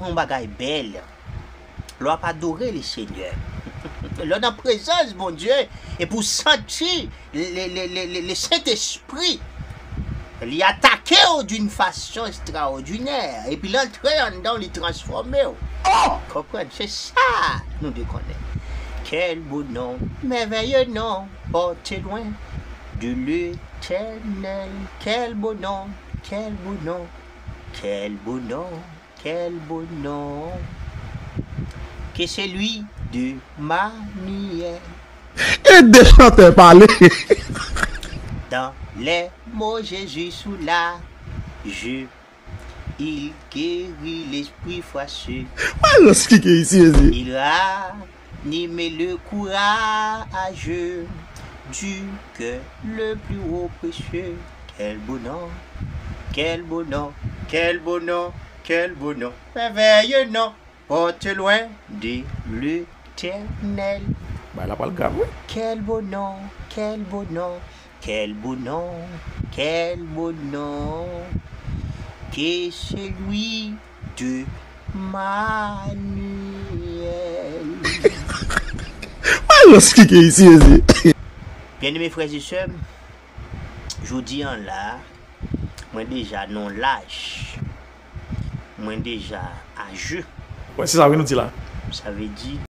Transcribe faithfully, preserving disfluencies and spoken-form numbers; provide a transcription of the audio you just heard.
Yon bagay bèl. Lè w ap adore le Senyè, lè w nan prezans Bondye, epi w santi le, le, le, le, le Sentespri, li atake w d'une façon extraordinaire, epi l antre anndan w, li transfòme w. Konprann, se sa nou dwe konnen. Quel beau nom, merveilleux nom, porté loin de l'Éternel. Quel beau nom, quel beau nom, quel beau nom, quel beau nom que celui de Manuel. E de chantè pale. Dans les mots Jésus soulage, il guérit l'esprit fâché. Malòs ki gen isi, Jezi. Il ranime le courage du cœur le plus haut précieux. Quel beau nom, quel beau nom, quel beau nom, quel beau nom. Merveilleux nom, porté loin de l'Éternel. Bay la pral grav, wi. Quel beau nom, quel beau nom, quel beau nom, quel beau nom que celui de Manuel. Malòs ki gen isi, Jezi. Byeneme frè e sè m, jodi an la, mwen deja nan laj, mwen deja aje. Wè, se sa wi nou di la. Sa vle di,